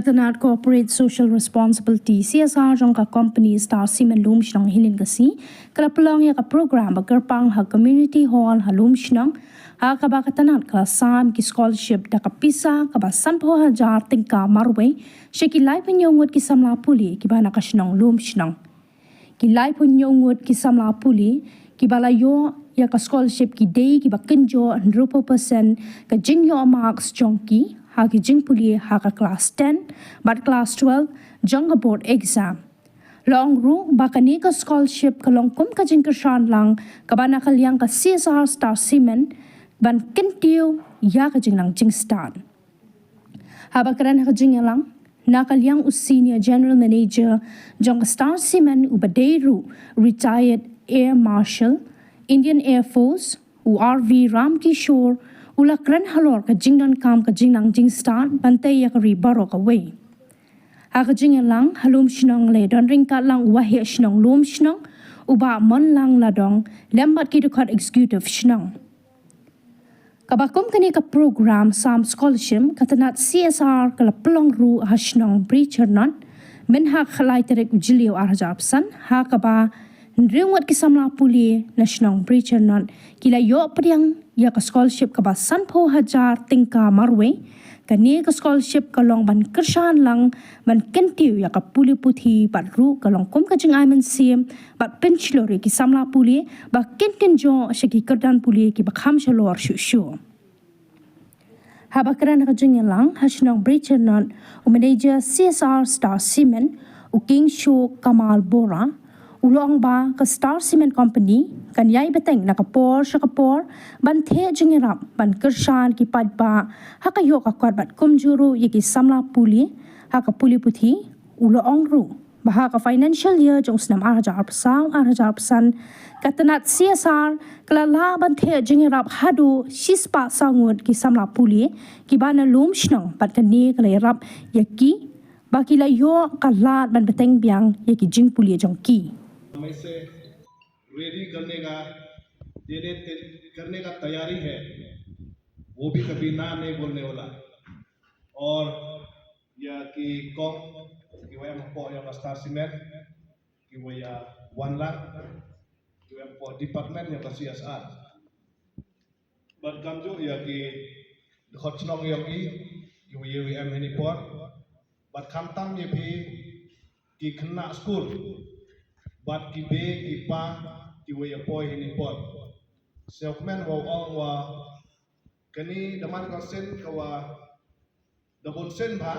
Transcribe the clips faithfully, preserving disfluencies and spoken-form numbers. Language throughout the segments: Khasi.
Tnat Corporate Social Responsibility, C S R, jong ka company Star Cement Lumshnong hynnin ka sngi ka la pynlong ïa ka program ba kyrpang ha Community Hall ha Lumshnong. Ha kaba ka tnat ka la sam ki scholarship da ka pisa kaba sanphew hajar tyngka marwei sha ki laiphew ngut ki samla pule kiba na ka shnong Lumshnong. Ki laiphew ngut ki samla pule kiba la ïoh ïa ka scholarship ki dei kiba kynjoh hynriewphew percent ka jingïoh marks jong ki ha ki jingpule ha ka class ten bad class twelve jong ka board exam. La ong ruh ba kane ka scholarship ka long kum ka jingkyrshan lang kaba na ka liang ka C S R Star Cement ban kyntiew ïa ka jingnang jingstad. Haba kren ha ka jingïalang na ka liang u Senior General Manager jong ka Star Cement, uba dei ruh retired Air Marshal, Indian Air Force, u R V Ramkishore, u la kren halor ka jingdonkam ka jingnang jingstad ban tei ïa ka ri baroh kawei. Ha ka jingïalang ha Lumshnong la don ryngkat lang u Waheh Shnong Lumshnong, u Bah Monlang Ladong, lem bad ki dkhot executive shnong. Kaba kum kane ka program sam scholarship ka tnat C S R ka la pynlong ruh ha shnong Bri Chyrnot mynha ka lai tarik u Jylliew ar hajar arphew san, ha kaba hynriew ngut ki samla pule na shnong Bri Chyrnot ki la ïoh pdiang ïa ka scholarship kaba sanphew hajar tyngka marwei. Kane ka scholarship ka long ban kyrshan lang ban kyntiew ïa ka pule puthi bad ruh ka long kum ka jingai mynsiem bad pynshlur ïa ki samla pule ba kin kynjoh sha ki kyrdan pule kiba kham shalor shuh shuh. Haba kren ha ka jingïalang ha shnong Bri Chyrnot, u Manager C S R Star Cement, u Kingshow Kamal Bora, u la ong ba ka Star Cement Company kan ïai bteng na ka por sha ka por ban theh jingïarap ban kyrshan ki paidbah ha ka ïoh ka kot bad kumjuh ruh ïa ki samla pule ha ka pule puthi. U la ong ruh ba ha ka financial year jong u snem ar hajar arphew saw ar hajar arphew san, ka tnat C S R ka la lah ban theh jingïarap haduh shispah saw ngut ki samla pule kiba na Lumshnong bad kane ka la ïarap ïa ki ba ki la ïoh ka lad ban bteng biang ïa ki jingpule jong ki. समय से रेडी करने का देने करने का तैयारी है, वो भी कभी ना नहीं बोलने वाला। और ïa ki kong kiwa em hapoh ïa ka Star Cement, kiwa ïa wan lang, kiwa em hapoh department ïa ka C S R. Bad kamjooh ïa ki dkhot shnong ïa ki, kiwa ïa em hini por. Bad khamtam ïa phi ki khynnah skul bad ki bei ki pa kiwa ïa poi hini por. Sngewkmen wa ong wa kani da man ka sien kawa da bun sien bha.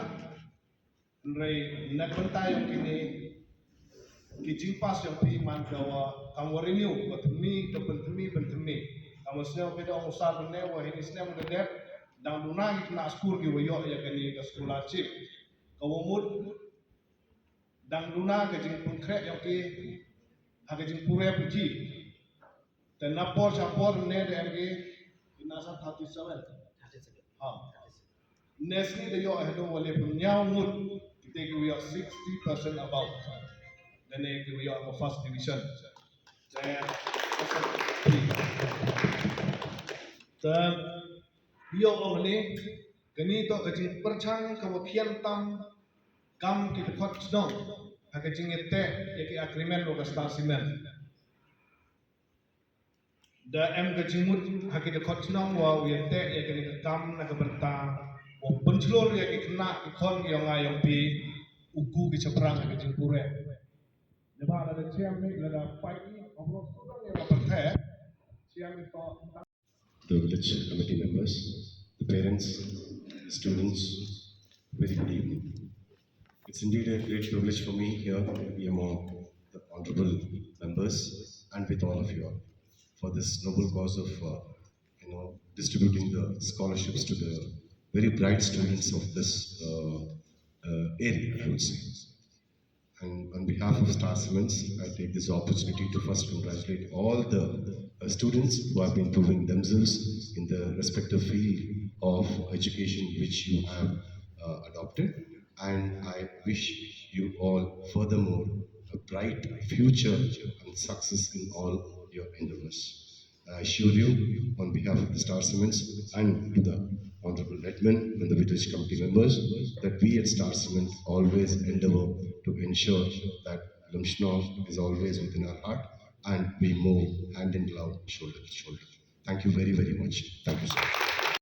Hynrei na ka bynta ïong kine ki jingpass ïong phi man ka wa kam wa renew, ka thymmai, ka pynthymmi, pynthymmi. Kam wa sngewbha da ong u sar ne wa hini snem ka dep dang duna ki khynnah skul ki wa ïoh ïa kane ka scholarship. Ka wa mut dang duna ka jingpynkhreh ïong ki ha ka jingpule puthi. Te na por sha por ne da em ki, ina sa thirty seven. Ha. Ne sngi da ïoh haduh wa laiphew hynñiew ngut, kita ki wa ïoh sixty percent above. Da ne ki wa ïoh ka first division. Te te ïoh ong ne, kani to ka jingpyrshang ka wa khian tam kam ki dkhot shnong ha ka jingïateh ïa ki agreement wa ka Star Cement. Da em ka jingmut ha ki dkhot shnong wa u ïateh ïa kane ka kam na ka bynta wa pynshlur ïa ki khynnah ki khon ki ïong nga ïong phi u ku ki shaphrang ha ka jingpule. Lada ba lada chem ni lada pai ni abro sudang ïa ka pyrthei. Chem ni to The village committee members, the parents, the students, very good evening. It's indeed a great privilege for me here to be among the honorable members and with all of you all for this noble cause of uh, you know distributing the scholarships to the very bright students of this uh, uh, area, I would say. And on behalf of Star Cements, I take this opportunity to first congratulate all the uh, students who have been proving themselves in the respective field of education which you have uh, adopted. And I wish you all, furthermore, a bright future and success in all your endeavors. I assure you, on behalf of the Star Cements and to the Honorable Edmund and the Village Committee members that we at Star Cement always endeavor to ensure that Lumshnong is always within our heart and we move hand in glove, shoulder to shoulder. Thank you very, very much. Thank you, sir.